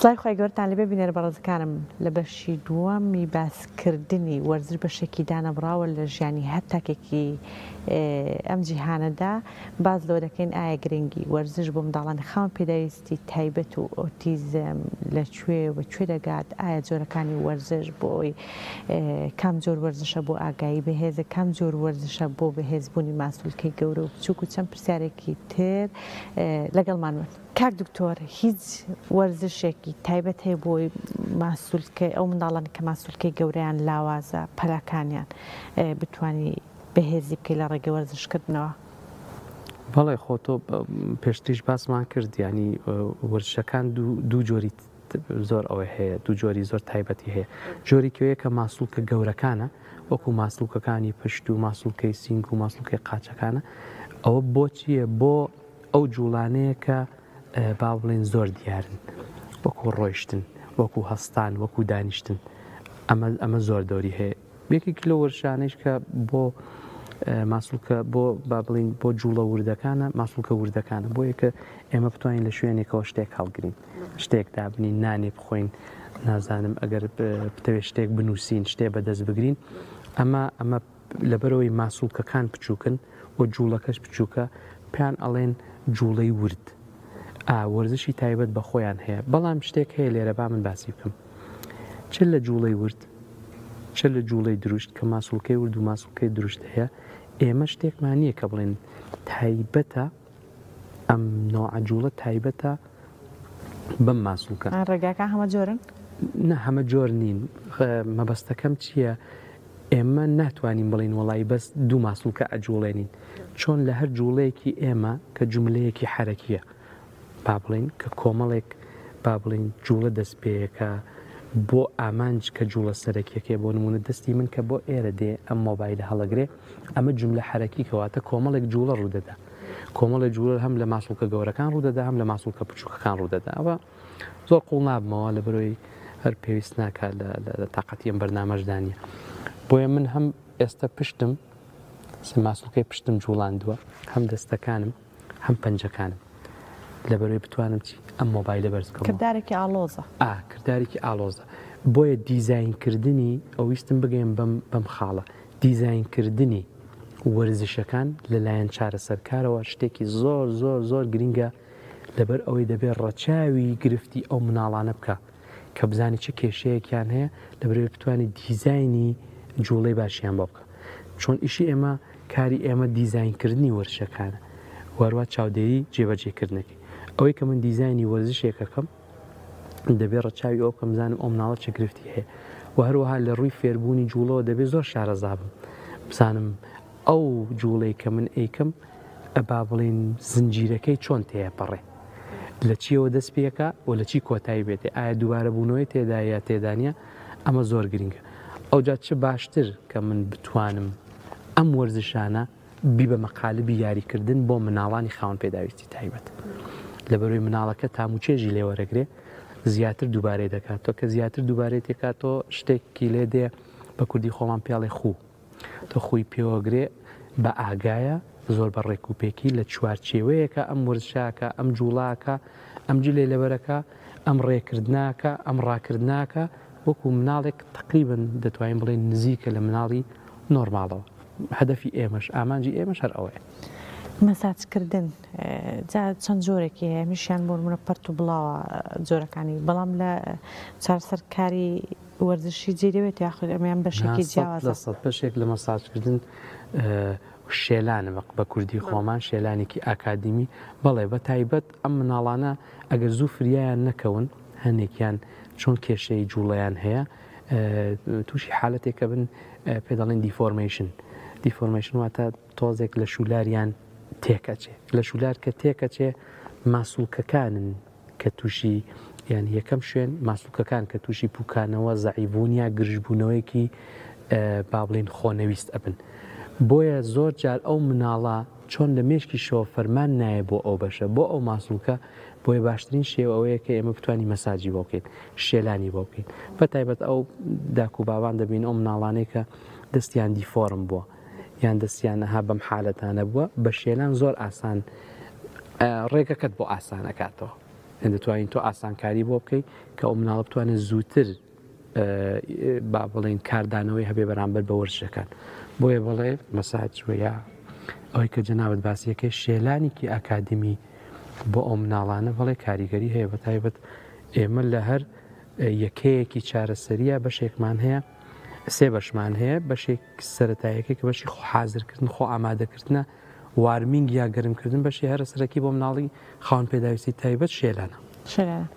سڵاوی خوای گەورەتان لێبێ بینەرە بەڕێزەکانم لە بەشی دووەمی باسکردنی وەرزش بەشێکی دانەبڕاوە لە ژیانی هەر تاکێکی ئەم جیهانەدا باس لەوە دەکەین ئایا گرنگی وەرزش بۆ منداڵانی خاوەن پێداویستی تایبەت و ئۆتیزم لە کوێ و کوێ دەگات ئایا جۆرەکانی وەرزش بۆ ئەوی کام جۆر وەرزشە بۆ ئاگایی بەهێزە کام جۆر وەرزشە بۆ بەهێزبوونی ماسولکەی گەورە و بچووک و چەند پرسیارێکی تر لەگەڵمان بن. کاک دکتۆر هیچ وەرزشێکی تایبەت هەیە بۆی ماسولکەی ئەو منداڵانە کە ماسولکەی گەورەیان لاوازە پەلەکانیان بتانی بەهێزی بکەی لە ڕێگەی وەرزشکردنەوە؟ بەڵێ خۆ تۆ پێشتریش باسمان کرد ینی وەرزشەکان دوو جۆری زۆر ئەوەی هەیە دوو جۆری زۆر تایبەتی هەیە جۆری کەوەیە کە ماسوڵکە گەورەکانە وەکو ماسوڵکەکانی پشت و ماسوڵکەی سینگ و ماسوڵکەی قاچەکانە ئەوە بۆچیە بۆ ئەو جوڵانەیە کە با بڵێن زۆر دیارن وەکو ڕۆیشتن وەکو هەستان وەکو دانیشتن ئەمە ئەمە زۆر دەوری هەیە یەکێک لە وەرشانەیش کە بۆ ماسوولکە بۆ با بڵین بۆ جوڵە وردەکانە ماسوولکە وردەکانە بۆ یەکە ئێمە بتوانین لە شوێنێکەوە شتێک هەڵگرین شتێک دابنین نانێ بخۆین نازانم ئەگەر بتەوێت شتێک بنووسین شتێ بەدەست بگرین ئەمە ئەمە لەبەرئەوەی ماسوڵکەکان بچووکن و جوڵەکەش بچووکە پێیان ئەڵێن جوڵەی ورد ئا وەرزشی تایبەت بە خۆیان هەیە بەڵام شتێک هەیە لێرە با من باسی بکەم چ لە جوڵەی ورد چ لە جوڵەی درشت کە ماسوڵکەی ورد و ماسوڵکەی درشت هەیە ئێمە شتێکمان نییە کە بڵێن تایبەتە ئەم نۆعە جوڵە تایبەتە بەم ماسوڵکە. ڕێگاکان هەمە جۆرن؟ نا هەمە جۆر نین مەبەستەکەم چییە ئێمە ناتوانین بڵێین وەڵایی بەس دوو ماسوڵکە ئەجوڵێنین چۆن لە هەر جوڵەیەکی ئێمە کە جوملەیەکی حەرەکیە با بڵێین کە کۆمەڵێک با بڵێین جوڵە دەست پێیەکە بۆ ئامانج کە جوڵە سەرەکیەکەی بۆ نمونە دەستی من کە بۆ ئێرە دێ ئەم مۆبایلە هەڵەگرێ ئەمە جوملە حەرەکی کەواتە کۆمەڵێک جوڵە ڕوودەدا کۆمەڵێک جوڵە هەم لە ماسوڵکە گەورەکان ڕوودەدا هەم لە ماسوڵکە بچووکەکان ڕوودەدا ئەوە زۆر قوڵ نابمەوە لە بەرۆی هەر پێویست ناکات لە تااقەتی ئەم بەرنامەشدا نیە بۆیە من هەم ئێستا پشتم ماسوڵکەی پشتم جوڵاندووە هەم دەستەکانم هەم پەنجەکانم لە بەرەوەی بتوانم چی ئەم مۆبایلە بەرز بکەمەوە. کردارێکی ئاڵۆزە. ئا کردارێکی ئاڵۆزە بۆیە دیزاینکردنی ئەو ویستم بگەیم بەم بەم خاڵە دیزاینکردنی وەرزشەکان لەلایەن چارەسەرکارەوە شتێکی زۆر زۆر زۆر گرینگە لەبەر ئەوەی دەبێت ڕەچاوی گرفتی ئەو مناڵانە بکە کە بزانێت چ کێشەیەکیان هەیە لەبەرئەوەی بتوانێت دیزاینی جوڵەی باشیان بۆ بکە چۆن ئیشی ئێمە کاری ئێمە دیزاینکردنی وەرزشەکانە واروا چاودێری جێبەجێکردنەکەی ئەوەی کە من دیزاینی وەرزشێکەکەم دەبێ ڕەچاوی ئەو بکەم بزانم ئەو مناڵە چ گرفتی هەیە و هەروەها لە ڕووی فێربوونی جوڵەوە دەبێ زۆر شارەزا بم بزانم ئەو جوڵەی کە من ئەیکەم با بڵێین زنجیرەکەی چۆن تێیەپەڕێ لە چیەوە دەست پێکا و لە چی کۆتایی بێتێ ئایا دووبارە بوونەوەی تێدا یا تێدا نییە ئەمە زۆر گرنگە ئەوجا چ باشتر کە من بتوانم ئەم وەرزشانە بیبەمە قالبی یاریکردن بۆ مناڵانی خاوەن پێداویستی تایبەت لەبەرەوەی مناڵەکە تاموچێژی لێوەرەگرێ زیاتر دووبارەی دەکاتەوە کە زیاتر دووبارەی تێکاتەوە شتێکی لێ دێ بە کوردی خۆمان پێڵێ خوو تۆ خوی پێوەگرێ بە ئاگایە زۆر بە ڕێک و پێکی لە چوارچێوەیەکە ئەم وەرزشاکە ئەم جوڵاکە ئەم جلێ لەبەرەکە ئەم ڕێکردناکە ئەم ڕاکردناکە وەکو مناڵێک تقریبن دەتوانین بڵێن نزیکە لە مناڵی نۆرماڵەوە هەدەفی ئێمەش ئامانجی ئێمەش هەر ئەوەیە. مەساجکردن جا چەند جۆرێکی هەیە میشیان بۆ نمونە پەرت و بڵاوە جۆرەکانی بەڵام لە چارەسەرکاری وەرزشی جێی دەوێت یاخود ئەمەیان بەشێکی جیاوازە؟ لە سەد بەشێک لە مەساجکردن شێلانە بە کوردی خۆمان شێلانێکی ئاکادیمی بەڵێ بە تایبەت ئەم مناڵانە ئەگەر زوو فریایان نەکەون هەنێکیان چۆن کێشەی جوڵەیان هەیە تووشی حالەتێکە بن پێ دەڵێن deformation deformation واتە تۆزێک لە شولاریان تێکەچێ لە شولار کە تێکەچێ ماسوولکەکانن کە تووشی یان یەکەم شوێن ماسولکەکان کە تووشی پوکانەوە زەعیفبوون یا گرژبوونەوەیەکی با بڵین خۆنەویست ئەبن بۆیە زۆر جار ئەو مناڵە چۆن لە مێشکیشەوە فەرمان نایە بۆ ئەو بەشە بۆ ئەو ماسولکە بۆیە باشترین شێوە ئەوەیە کە ئێمە بتوانین مەساجی بۆ بکەین شێلانی بۆ بکەین بە تایبەت ئەو داک و بابان دەبین ئەو مناڵانەی کە دەستیان deform بووە یان دەستیان ئەها بەم حالەتانە بووە بە شێلان زۆر ئاسان ڕێگەکەت بۆ ئاسان ئەکاتەوە. دەتوانین تۆ ئاسانکاری بۆ بکەیت کە ئەو مناڵە بتوانێت زووتر با بڵێین کاردانەوەی هەبێ بەرامبەر بە وەرزشەکان بۆیە بەڵێ مەساج و یا ئەوەی کە جەنابەت باسیەکەی شێلانێکی ئاکادمی بۆ ئەو مناڵانە بەڵێ کاریگەری هەیە بە تایبەت ئێمە لە هەر یەکەیەکی چارەسەریە بەشێکمان هەیە سێ بەشمان هەیە بەشێک سەتایەکە کە بەشی خۆ حازرکردن خۆ ئامادەکردنە warming یا گەرمکردن بەشی هەرە سەرەکی بۆ مناڵی خاوەن پێداویستی تایبەت شێلانە. شێلانە.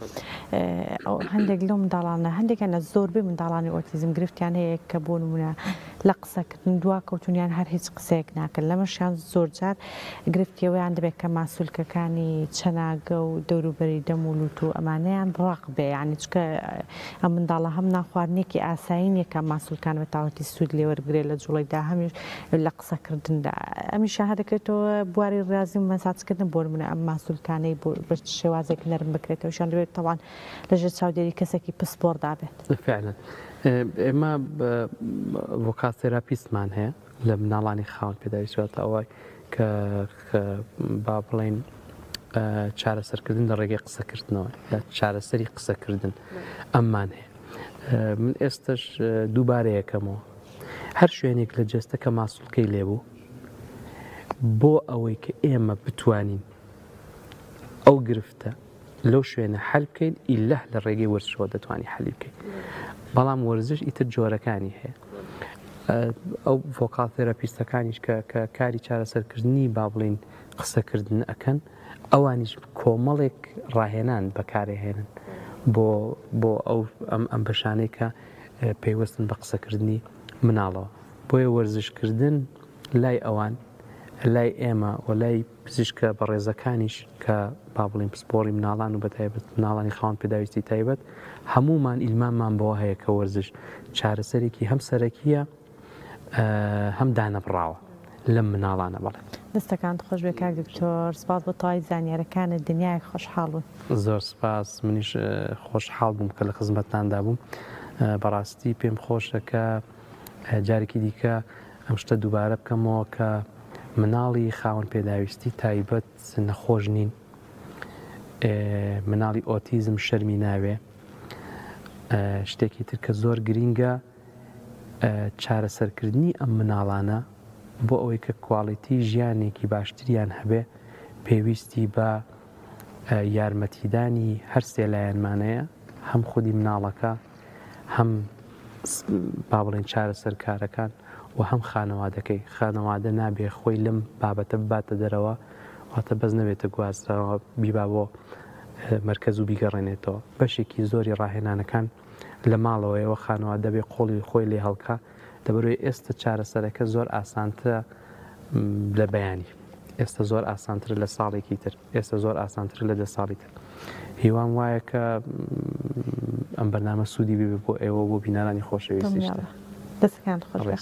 هەندێک لەو منداڵانە هەندێکیان لە زۆربەی منداڵانی ئۆتیزم گرفتیان هەیە کە بۆ نمونە لە قسەکردن دوا کەوتونیان هەر هیچ قسەیەک ناکەن لەمەشیان زۆرجار گرفتیەوەیان دەبێت کە ماسولکەکانی چەناگە و دەوروبەری دەم و لوت و ئەمانەیان ڕەق بێ یعنی چکە ئەم منداڵە هەم نانخواردنێکی ئاسایی نیە کە ماسولکان بە تەواوەتی سوود لێوەربگرێت لە جوڵەیدا هەمیش لە قسەکردندا ئەمیشە هەر دەکرێتەوە بواری ڕاضی و مەساجکردن بۆ نمونە ئەم ماسولکانەی بۆ بە شێوازێک نەرم بکرێتەوە شان دەبێت تەوان لەژێر چاودێری کەسێکی پسپۆڕدا بێت. فعلا ئێمە vocal therapist مان هەیە لە مناڵانی خاوەن پێداویستی واتە ئەوەی کە با بڵێین چارەسەرکردن لە ڕێگەی قسەکردنەوە یا چارەسەری قسەکردن ئەممان هەیە من ئێستش دووبارە یەکەمەوە هەر شوێنێک لە جەستە کە ماسوڵکەی لێبوو بۆ ئەوەی کە ئێمە بتوانین ئەو گرفتە لەو شوێنە حل بکەین ئیلە لە ڕێگەی وەرزشەوە دەتوانانی حەلی بکەین بەڵام وەرزش ئیتر جۆرەکانی هەیە ئەو vocal therapist ەکانیش کە کە کاری چارەسەرکردنی با بڵین قسەکردن ئەکەن ئەوانیش کۆمەڵێک ڕاهێنان بەکارهێنن بۆ بۆ ئەو ئەم ئەم بەشانەی کە پەیوەستن بە قسەکردنی مناڵەوە. بۆیە وەرزشکردن لای ئەوان، لای ئێمە و لای پزیشکە بەڕێزەکانیش کە با بڵێین پسپۆڕی مناڵان و بەتایبەت مناڵانی خاوەن پێداویستی تایبەت، هەموومان ئیلماممان بەوە هەیە کە وەرزش چارەسەرێکی هەم سەرەکییە هەم دانەبڕاوە لەم مناڵانە. بەڵێ. دەستەکانت خۆش بێ کاک دکتۆر سپاس بۆ تەواوی زانیارەکانت دنیایەک خۆشحاڵ بووین. زۆر سپاس منیش خۆشحاڵ بووم کە لە خزمەتتاندا بووم بەڕاستی پێم خۆشە کە جارێکی دیکە ئەم شتە دووبارە بکەمەوە کە مناڵی خاوەن پێداویستی تایبەت نەخۆش نین مناڵی ئۆتیزم شەرمی ناوێ شتێکی تر کە زۆر گرینگە چارەسەرکردنی ئەم مناڵانە بۆ ئەوەی کە کواڵیتی ژیانێکی باشتریان هەبێ پێویستی بە یارمەتیدانی هەر سێ لایەنمانەیە هەم خودی مناڵەکە هەم با بڵێن چارەسەرکارەکان و هەم خانەوادەکەی خانەوادە نابێ خۆی لەم بابەتە بباتە دەرەوە واتە بەس نەبێتە گواستنەوە بیبا بۆ مەرکەز و بیگەڕێنێتەوە بەشێکی زۆری ڕاهێنانەکان لە ماڵەوەیە وە خانەوادە بێ قۆڵی خۆی لێ هەڵکا لەبەرئەوەی ئێستە چارەسەرەکە زۆر ئاسانترە لە بەیانی ئێستا زۆر ئاسانترە لە ساڵێکی تر ئێستا زۆر ئاسانترە لە دە ساڵی تر هیوام وایە کە ئەم بەرنامە سوودی بێ بۆ ئێوە بۆ بینەرانی خۆشەویستیشتان دەستەکانت خۆش بێ.